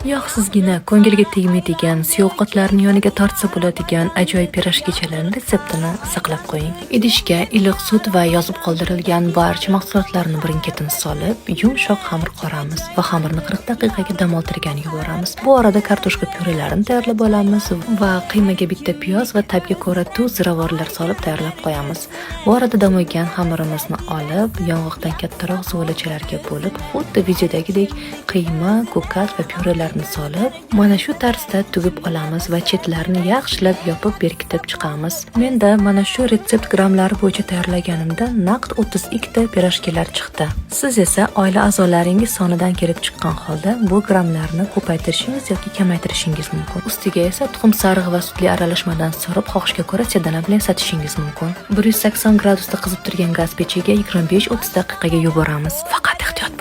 Yog'sizgina, ko'ngilga tegmaydigan, suyuq ovqatlarni yoniga tortsa bo'ladigan ajoyib pirojkichalarni retseptini saqlab qo'ying. Idishga iliq sut va yozib qoldirilgan barcha mahsulotlarni birin-ketin solib, yumshoq xamir qoramiz va xamirni 40 daqiqaga dam oldirgani yuboramiz. Bu orada kartoshka pyurelarini tayyorlab olamiz va qiymaga bitta piyoz va ta'bga ko'ra tuz, ziravorlar solib tayyorlab qo'yamiz. Bu orada dam olgan xamirimizni olib, yong'oqdan kattaroq zuvalachalarga bo'lib, xuddi videodagidek qiyma, ko'kat va pyurelarni solib, mana shu tarzda tugib olamiz va chetlarini yaxshilab yopib berkitib chiqamiz. Menda mana shu retsept grammlari bo'yicha tayyorlaganimda naqd 32 ta pirojkilar chiqdi. Siz esa oila a'zolaringiz sonidan kelib chiqqan holda bu grammlarni ko'paytirishingiz yoki kamaytirishingiz mumkin. Ustiga esa tuxum sarig'i va sutli aralashmadan surib, xohishga ko'ra sedana bilan satishingiz mumkin. 180 gradusda qizib turgan gaz pechiga 25-30 daqiqaga yuboramiz. Faqat ehtiyot.